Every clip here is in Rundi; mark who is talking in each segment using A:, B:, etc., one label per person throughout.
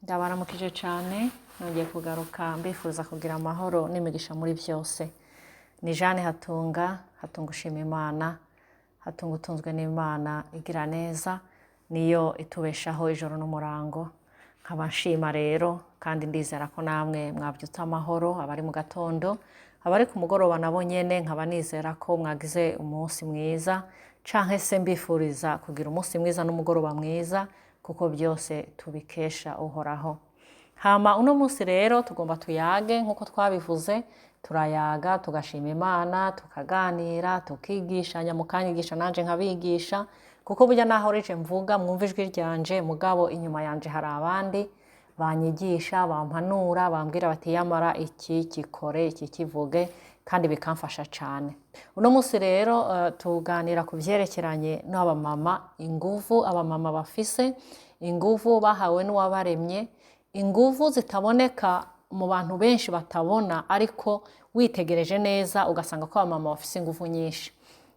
A: Ndabaramukije cane, nongeye kugaruka mbifuza kugira amahoro n'imigisha muri vyose. Ni Jeanne Hatunga, Hatunga ushima Imana, Hatunga utunzwe n'Imana igira neza, niyo itubeshaho ijoro n'umurango. Nkaba nshima rero kandi ndizera ko namwe mwavyutse amahoro, abari mu gatondo, abari ku mugoroba nabo nyene nkaba nizera ko mwagize umunsi mwiza, canke se mbifuriza kugira umunsi mwiza n'umugoroba mwiza, kuko byose tubikesha Uhoraho. Hama uno munsi rero tugomba tuyage nk'uko twabivuze, turayaga tugashima Imana, tukaganira, tukigishanya, mukanyigisha nanje nkabigisha, kuko burya naho rije mvuga mwumva ijwi ryanje, mugabo inyuma yanje hari abandi banyigisha, bampanura, bambwira bati yamara iki kikore, iki kivuge, kandi bikamfasha cane. Uno munsi rero tuganira ku vyerekeranye n'abamama, inguvu abamama bafise, inguvu bahawe n'uwabaremye, inguvu zitaboneka mu bantu benshi batabona, ariko witegereje neza ugasanga ko abamama bafise inguvu nyinshi.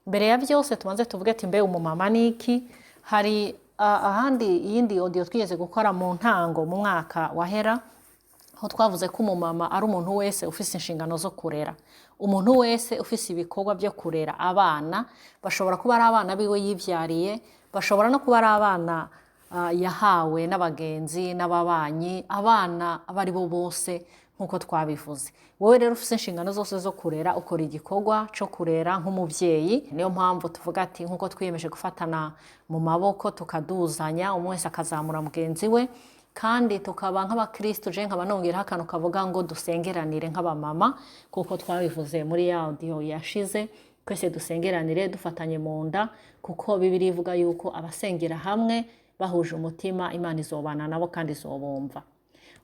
A: Mbere ya vyose tubanze tuvuge ati mbe umumama ni iki? Hari ahandi iyindi audio twigeze gukora mu ntango mu mwaka wahera, aho twavuze ko umumama ari umuntu wese ufise inshingano zo kurera, umuntu wese ufise ibikorwa vyo kurera abana. Bashobora kuba ari abana biwe yivyariye, bashobora no kuba ari abana yahawe n'abagenzi n'ababanyi, abana abo ari bo bose nk'uko twabivuze. Wowe rero ufise inshingano zose zo kurera, ukora igikorwa co kurera nk'umuvyeyi. Niyo mpamvu tuvuga ati nk'uko twiyemeje gufatana mu maboko tukaduzanya, umwe wese akazamura mugenzi we, kandi tukaba nk'abakristo. Je nkaba nongeraho akantu kavuga ngo dusengeranire nk'abamama, kuko twabivuze muri ya audio yashize, twese dusengeranire dufatanye mu nda, kuko Bibiliya ivuga yuko abasengera hamwe bahuje umutima Imana izobana nabo kandi izobumva.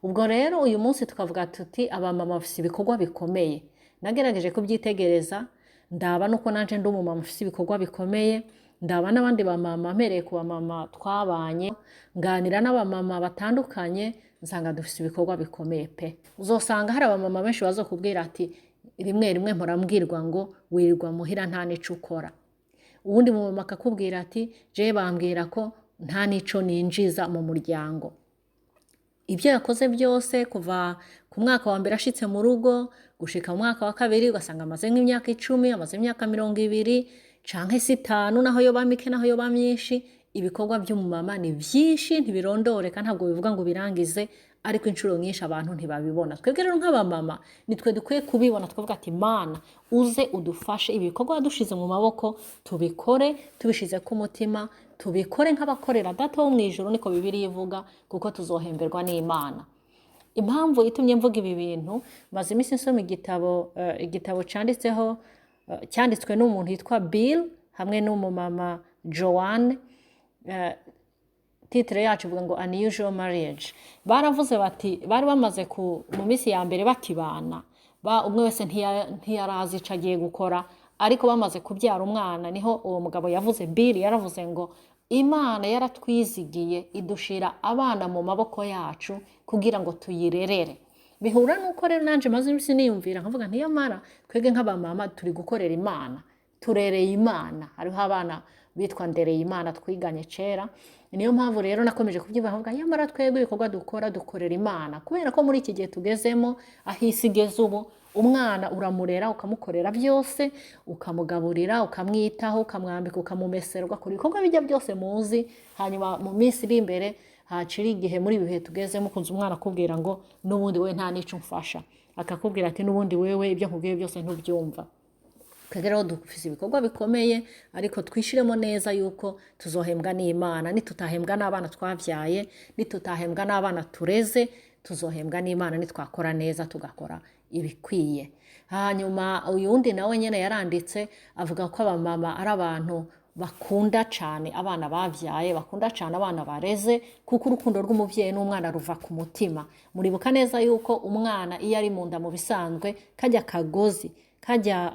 A: Ubwo rero uyu munsi tukavuga tuti abamama bafise ibikorwa bikomeye. Nagerageje kubyitegereza, ndaba nuko nanje ndi umumama ufise ibikorwa bikomeye, ndaba n'abandi bamama, mpereye ku bamama twabanye, nganira n'abamama batandukanye, nsanga dufise ibikorwa bikomeye pe. Uzosanga hari abamama benshi bazokubwira ati rimwe rimwe mpora mbwirwa ngo wirirwa muhira nta n'ico ukora. Uwundi mumama akakubwira ati jewe bambwira ko nta n'ico ninjiza mu muryango. Ibyo yakoze byose kuva ku mwaka wa mbere ashitse mu rugo gushika mu mwaka wa kabiri, ugasanga amaze nk'imyaka 10, amaze imyaka 20 canke se 5, naho yoba mike naho yoba myinshi, ibikorwa vy'umumama ni vyinshi, ntibirondoreka, ntabwo bivuga ngo birangize, ariko inshuro nyinshi abantu ntibabibona. Twebwe rero nk'abamama nitwe dukwiye kubibona, tukavuga ati Mana uze udufashe, ibi bikorwa wadushize mu maboko tubikore tubishize ku mutima, tubikore nk'abakorera Data wo mw'ijuru, niko Bibiliya ivuga, kuko tuzohemberwa n'Imana. Impamvu itumye mvuga ibi bintu, maze iminsi nsoma igitabo canditseho, cyanditswe n'umuntu yitwa Bill hamwe n'umumama Joanne. Titre yacu ivuga ngo Unusual Marriage. Baravuze bati bari bamaze mu minsi ya mbere bakibana, umwe wese ntiyarazi ico agiye gukora, ariko bamaze kubyara umwana niho uwo mugabo yavuze, Bill yaravuze ngo Imana yaratwizigiye idushira abana mu maboko yacu kugira ngo tuyirerere. Bihura nuko rero nanje maze iminsi niyumvira nkavuga nti yamara twebwe nk'abamama turi gukorera Imana, turereye Imana. Hariho abana bitwa ndereye Imana twiganye kera. Niyo mpamvu rero nakomeje kubyumva nkavuga yamara twebwe ibikorwa dukora dukorera Imana, kubera ko muri iki gihe tugezemo aho isi igeze ubu, umwana uramurera ukamukorera byose, ukamugaburira, ukamwitaho, ukamwambika, ukamumesera, ugakora ibikorwa bijya byose muzi. Hanyuma mu minsi iri imbere hacira igihe muri ibi bihe tugezemo, ukunze umwana akubwira ngo n'ubundi wewe nta n'ico umfasha, akakubwira ati n'ubundi wewe ibyo nkubwiye byose ntubyumva. Twebwe rero dufise ibikorwa bikomeye, ariko twishiremo neza yuko tuzohembwa n'Imana. Nitutahembwa n'abana twavyaye, nitutahembwa n'abana tureze, tuzohembwa n'Imana nitwakora neza tugakora ibikwiye. Hanyuma uyundi nawe nyene yaranditse avuga ko abamama ari abantu bakunda cane abana bavyaye, bakunda cane abana bareze, kuko urukundo rw'umuvyeyi n'umwana ruva ku mutima. Muribuka neza yuko umwana iyo ari mu nda mu bisanzwe kajya kagozi, kajya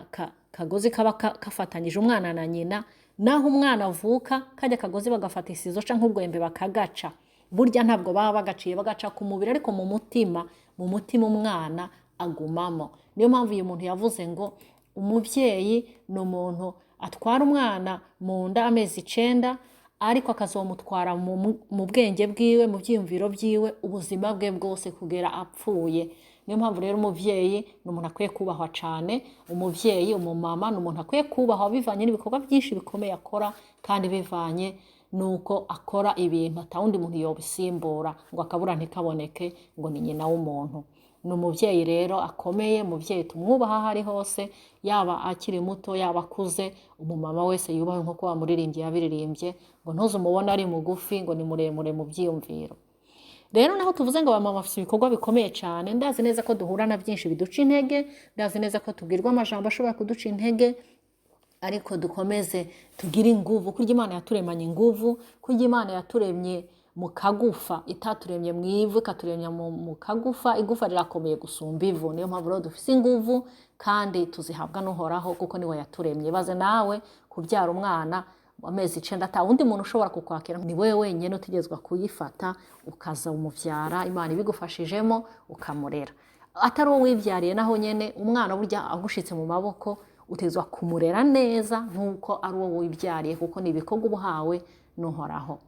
A: kagozi kaba kafatanyije umwana na nyina, naho umwana avuka kajya kagozi bagafata isizo canke urwembe bakagaca. Burya ntabwo baba bagaciye, bagaca ku mubiri, ariko mu mutima umwana agumamo. Niyo mpamvu uyu muntu yavuze ngo umuvyeyi ni umuntu atwara umwana mu nda amezi 9, Ariko akazomutwara mu bwenge bwiwe, mu byiyumviro byiwe, ubuzima bwe bwose kugera apfuye. Niyo mpamvu rero umuvyeyi ni umuntu akwiye kubahwa cane. Umuvyeyi, umumama, ni umuntu akwiye kubahwa bivanye n'ibikorwa byinshi bikomeye akora, kandi bivanye nuko akora ibintu atawundi muntu yobisimbura, ngo akabura ntikaboneke, ngo ni nyina w'umuntu. Ni umuvyeyi rero akomeye, umuvyeyi tumwubaha aho ari hose, yaba akiri muto, yaba akuze. Umumama wese yubahwe, nk'uko wa muririmbyi yabiririmbye ngo ntuze umubone ari mugufi, ngo ni muremure mu vyiyumviro. Rero naho tuvuze ngo abamama bafite ibikorwa bikomeye cyane, ndazi neza ko duhura na byinshi biduca intege, ndazi neza ko tubwirwa amajambo ashobora kuduca intege, ariko dukomeze tugire inguvu. Kurya Imana yaturemanye inguvu, kurya Imana yaturemye mu kagufa, itaturemye mu ivu, ikaturemya mu kagufa, igufa rirakomeye gusumba ivu. Niyo mpamvu rero dufise inguvu kandi tuzihabwa n'Uhoraho, kuko niwe yaturemye. Baze nawe kubyara umwana amezi 9, ata wundi muntu ushobora kukwakira, ni wowe wenyine utegerezwa kuyifata ukaza umuvyara, Imana ibigufashijemo ukamurera. Atari uwo wivyariye naho nyene, umwana burya agushitse mu maboko utegerezwa kumurera neza nk'uko ari uwo wivyariye, kuko ni ibikorwa uba uhawe n'Uhoraho.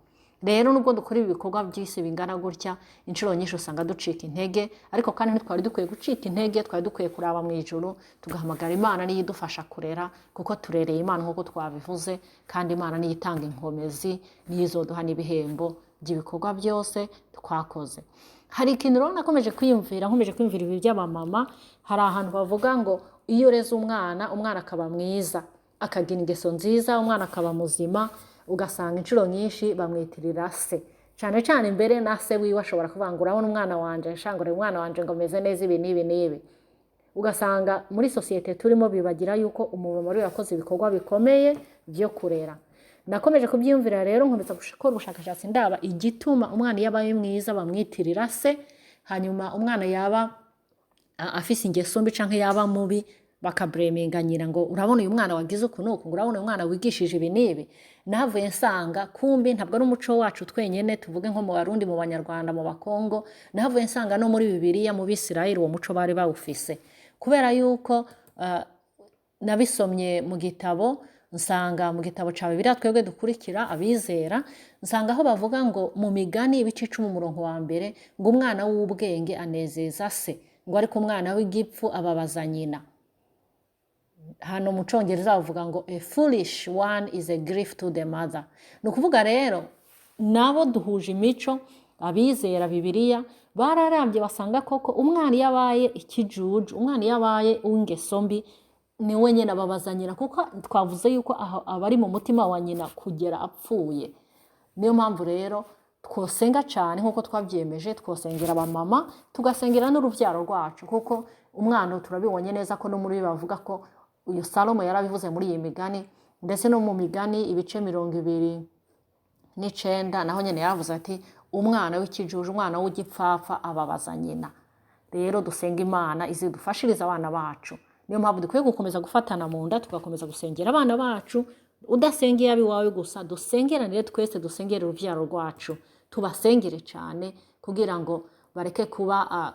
A: Rero nubwo dukora ibi bikorwa by'isi bingana gutya, inshuro nyinshi usanga ducika intege, ariko kandi ntitwari dukwiye gucika intege, twari dukwiye kuraba mu ijuru, tugahamagara Imana niyo idufasha kurera, kuko turereye Imana nk'uko twabivuze, kandi Imana niyo itanga inkomezi, niyo izoduha n'ibihembo by'ibikorwa byose twakoze. Hari ikintu rero nakomeje kwiyumvira, nkomeje kwiyumvira ibi by'abamama. Hari ahantu bavuga ngo iyo ureze umwana, umwana akaba mwiza, akagira ingeso nziza, umwana akaba muzima, ugasanga inshuro nyinshi bamwitirira se, cyane cyane mbere na se wiwe ashobora kuvuga ngo urabona umwana wanje, nshangure umwana wanje ngo ameze neza ibi n'ibi n'ibi. Ugasanga muri sosiyete turimo bibagira yuko umumama ariwe yakoze ibikorwa bikomeye byo kurera. Nakomeje kubyiyumvira rero, nkomeza gukora ubushakashatsi, ndaba igituma umwana iyo abaye mwiza bamwitirira se, hanyuma umwana yaba afise ingeso mbi canke yaba mubi bakabreminga nyina, ngo urabona uyu mwana wagize uku nuku, ngo urabona uyu mwana wigishije ibi n'ibi. Nahavuye nsanga kumbi ntabwo ari umuco wacu twenyene, tuvuge nko mu Barundi, mu Banyarwanda, mu Bakongo. Nahavuye nsanga no muri Bibiliya, mu Bisirayeli, uwo muco bari bawufise, kubera yuko nabisomye mu gitabo, nsanga mu gitabo ca Bibiliya twebwe dukurikira abizera, nsanga aho bavuga ngo mu Migani ibice 10 umurongo wa 1, ngo umwana w'ubwenge anezeza se, ngo ariko umwana w'igipfu ababaza nyina. Hano mu Congereza bavuga ngo a foolish one is a grief to the mother. Ni ukuvuga rero nabo duhuje imico, abizera Bibiliya bararambye basanga koko umwana iyo abaye ikijuju, umwana iyo abaye uw'ingeso mbi, ni we nyine ababaza nyina, kuko twavuze yuko aho aba ari mu mutima wa nyina kugera apfuye. Niyo mpamvu rero twosenga cyane nk'uko twabyemeje, twosengera abamama, tugasengera n'urubyaro rwacu, kuko umwana turabibonye neza ko no muri bavuga ko uyu Salomo yarabivuze muri iyi migani, ndetse no mu Migani ibice 29 naho nyine yaravuze ati umwana w'ikijuju, umwana w'igipfapfa ababaza nyina. Rero dusenga Imana izidufashiriza abana bacu. Niyo mpamvu dukwiye gukomeza gufatana mu nda, tugakomeza gusengera abana bacu. Udasengeye abiwawe gusa, dusengeranire twese, dusengere urubyaro rwacu, tubasengere cyane kugira ngo bareke kuba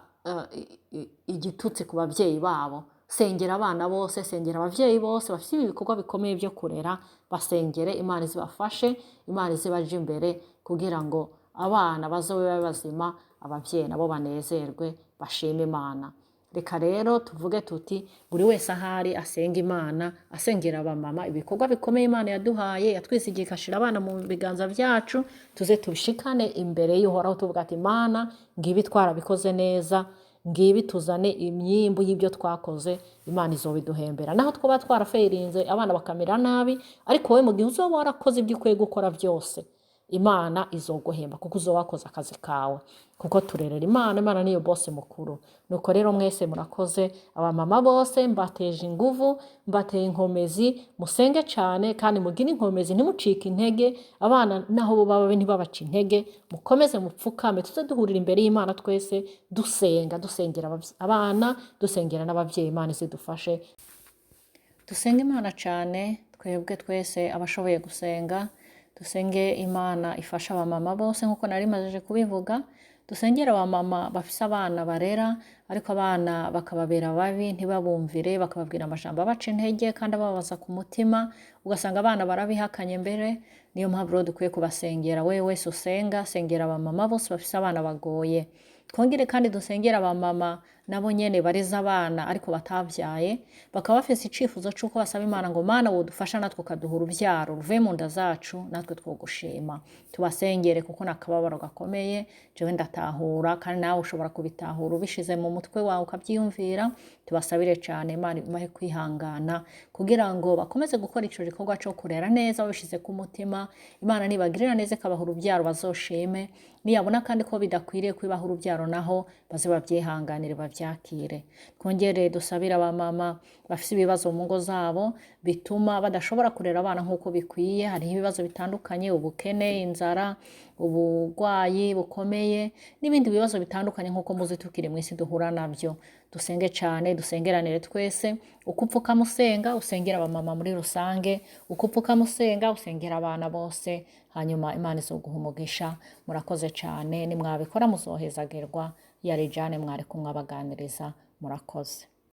A: igitutsi ku babyeyi babo. Sengera abana bose, sengera ababyeyi bose bafite ibi bikorwa bikomeye byo kurera, basengere, Imana izibafashe, Imana izibaje imbere, kugira ngo abana bazobe bazima, ababyeyi nabo banezerwe, bashime Imana. Reka rero tuvuge tuti buri wese ahari asenga Imana, asengera abamama, ibikorwa bikomeye Imana yaduhaye, yatwizigiye igashira abana mu biganza byacu, tuze tubishikane imbere y'Uhoraho, tuvuga ati Imana ngibi twarabikoze neza, ngibi tuzane imyimbu y'ibyo twakoze, Imana izobiduhembera. Naho twaba twarafeirinze abana bakamera nabi, ariko wowe mu gihe uzoba warakoze ibyo ukwiye gukora byose, Imana izoguhemba, kuko uzoba wakoze akazi kawe, kuko turerera Imana, Imana niyo bose mukuru. Nuko rero mwese murakoze, abamama bose mbateje inguvu, mbateye inkomezi, musenge cyane kandi mugire inkomezi, ntimucike intege. Abana naho bo baba ntibabace intege, mukomeze mupfukame, tuze duhurira imbere y'Imana twese dusenga, dusengera abana, dusengera n'ababyeyi. Imana izidufashe. Dusenge Imana cyane, twebwe twese abashoboye gusenga, dusenge Imana ifasha abamama bose nk'uko nari maze kubivuga. Dusengere abamama bafise abana barera, ariko abana bakababera babi, ntibabumvire, bakababwira amajambo abaca intege kandi abababaza ku mutima, ugasanga abana barabihakanye mbere. Niyo mpamvu rero dukwiye kubasengera. Wewe wese usenga, sengera abamama bose bafise abana bagoye. Twongere kandi dusengere abamama nabo nyene bareze abana ariko batavyaye, bakaba bafise icifuzo c'uko basaba Imana ngo: "Mana, wodufasha natwe ukaduha uruvyaro ruvuye mu nda zacu, natwe twogushima." Tubasengere kuko ni akababaro gakomeye. Jewe ndatahura, kandi nawe ushobora kubitahura ubishize mu mutwe wawe ukavyiyumvira. Tubasabire cane, Imana ibahe kwihangana kugira ngo bakomeze gukora ico gikorwa co kurera neza babishize ku mutima. Imana nibagirira neza ikabaha uruvyaro bazoshime, niyabona kandi ko bidakwiriye kwibaha uruvyaro naho baze babyihanganire, bavyakire. Twongere dusabire abamama bafise ibibazo mu ngo zabo bituma badashobora kurera abana nk'uko bikwiye. Hariho ibibazo bitandukanye: ubukene, inzara, ubugwayi bukomeye n'ibindi bibazo bitandukanye, nk'uko muzi tukiri mw'isi duhura navyo. Dusenge cane, dusengeranire twese. Uko upfukama usenga, usengera abamama muri rusange. Uko upfukama usenga, usengera abana bose, hanyuma Imana izoguha umugisha. Murakoze cane, nimwabikora muzohezagirwa. Yari Jane mwari kumwe abaganiriza. Murakoze.